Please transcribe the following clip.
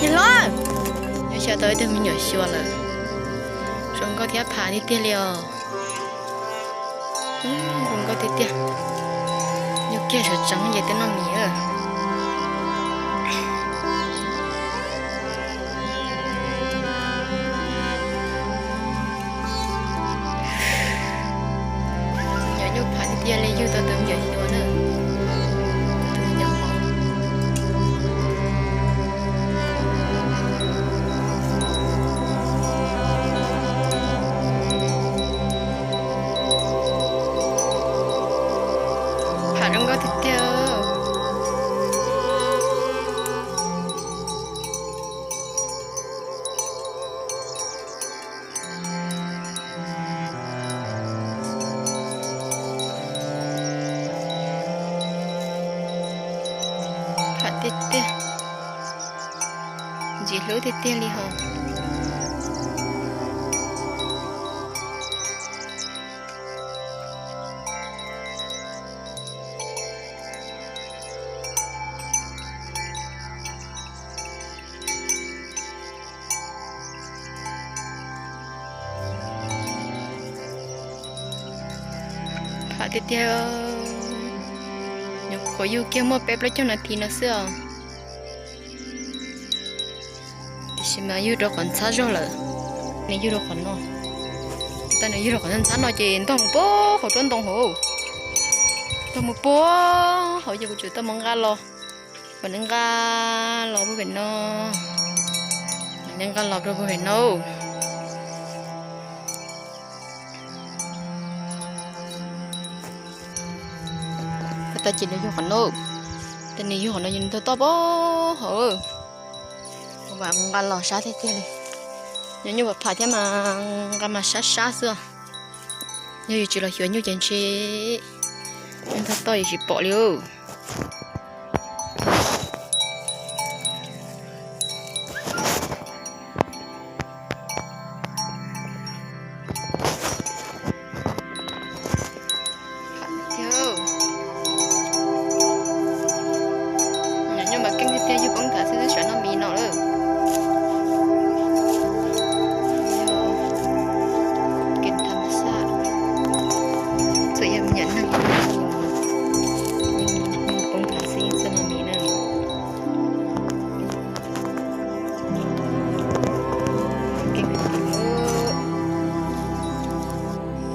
Niam hlob, nyob xyaw tau ib tug me nyuam xyuas lawm. Zoo nkauj thiab pham tiag tiag li os. Zoo nkauj tiag tiag. Nyuj kiag sawv tsees ces twb noj mis lawm. Nyuam nyuj pham tiag tiag li, yug tau tus me nyuam xyuas na. Tus me nyuam hmov. Pham zoo nkauj tiag tiag. Pham tiag tiag. Ntxim hlub tiag tiag li hos. Pham tiag tiag. Nyuam qhuav yug kiag muaj peb plaub caug nas this no xwb os. Tiam sis mas yug rau qhov ntxhab zog lawm. Nws yug rau qhov no. Tau nws yug rau qhov ntxhab no ces ntog mus puag hauv tsob ntoo hauv. Ntog mus puag hauv ces kuv tseem tau mus nqa los. Kom nws nqa los puag pem no. Nws nqa los rau puag pem no. Tau ces nws yug qhov no. Tau nws yug qhov no ces nws ntog toj puag hauv. Kuv mam nqa los sab tiag tiag li. Nyuam nyuj pham thiab mas nqa mas sab sab xwb. Yog yus tsis los xyuas nyuj ces ntshe ntog toj yus tsis pom li.